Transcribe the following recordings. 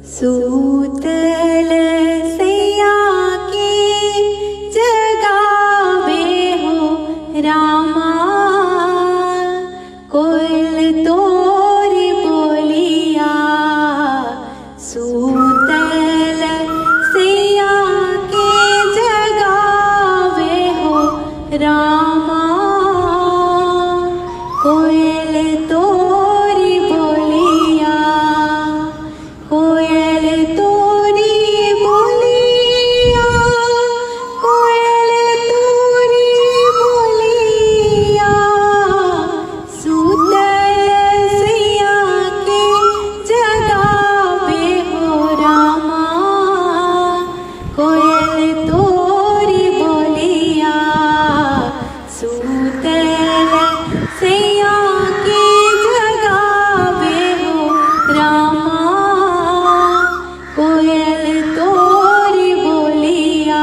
सूतल सैया के जगावे हो रामा, कोयल तोरी बोलिया। सूतल सैया के जगावे हो रामा, कोयल तोरी बोलिया। कोयल तोरी बोलिया, कोयल तोरी बोलिया। सूतल सैया के जगावे हो रामा, कोयल तोरी बोलिया। सूतल सैया के जगावे हो रामा, कोयल तोरी बोलिया।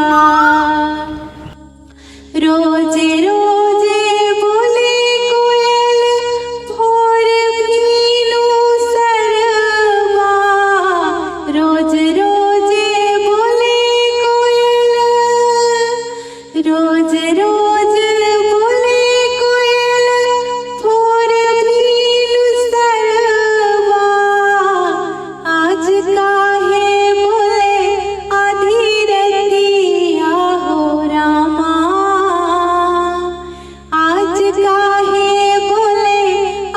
रोजे रोजे बोले कोयल भोर भीनु सरवा। रोज रोजे बोले कोयल, रोज रोज बोले कोयल भोर भीनु सरवा। आज काहे बोले आधी रतिया हो रामा, आज काहे बोले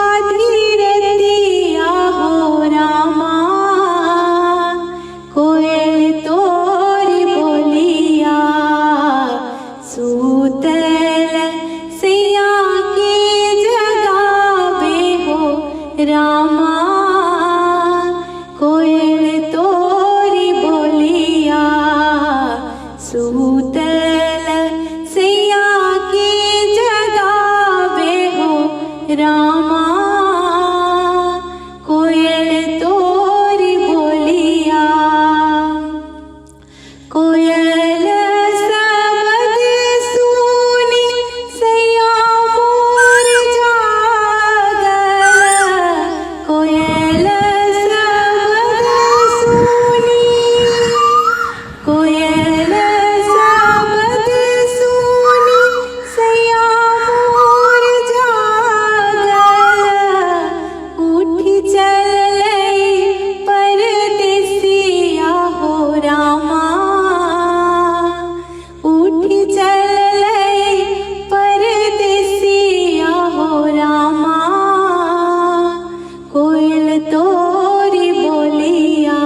आधी रतिया हो रामा, कोयल तोरी बोलिया। सूतल सैया के जगावे हो रामा, कोयल तोरी बोलिया। सूतल सैया के जगावे हो रामा, कोयल तोरी बोलिया। कोयल सबद सुनी सैया मोर जागल। कोयल सबद सुनी, कोयल सबद सुनी सैया मोर जागल। उठी चललै परदेसिया हो रामा, उठी चललै परदेसिया हो रामा, कोयल तोरी बोलिया।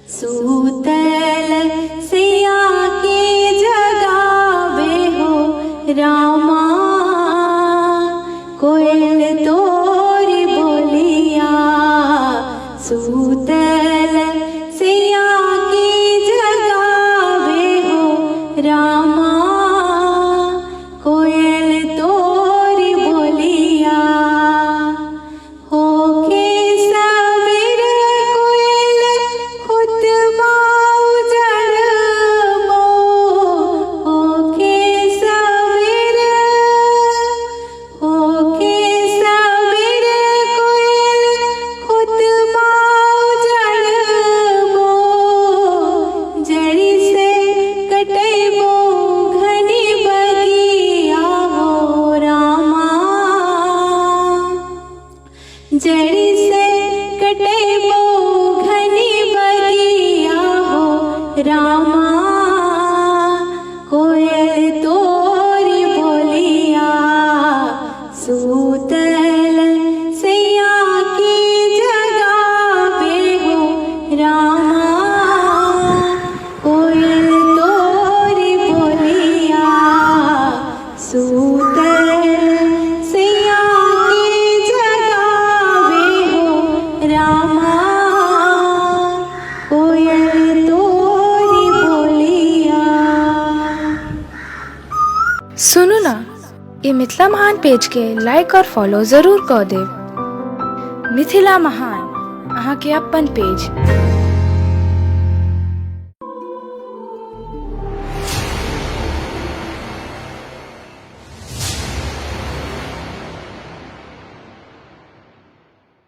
सूतल सैया के जगावे हो रामा, कोयल तोरी बोलिया। सूतल सैया के जगावे हो रामा, कोयल तोरी बोलिया। होके सबेर कोयल खुतबा उजड़बो। होके सबेर, होके सबेर कोयल खुतबा उजड़बो। जड़ी से कटैबो घनी बगिया हो रामा, जड़ी से कटेबो घनी बगिया हो रामा, कोयल तोरी बोलिया। सूतल सैया के जगावे हो रामा, कोयल तोरी बोलिया। सूतल सैया के जगावे हो रामा, कोयल तोरी बोलिया। सुनू ने, ई मिथिला महान पेज के लाइक और फॉलो जरूर कऽ देब। मिथिला महान, अहाँके अपन पेज।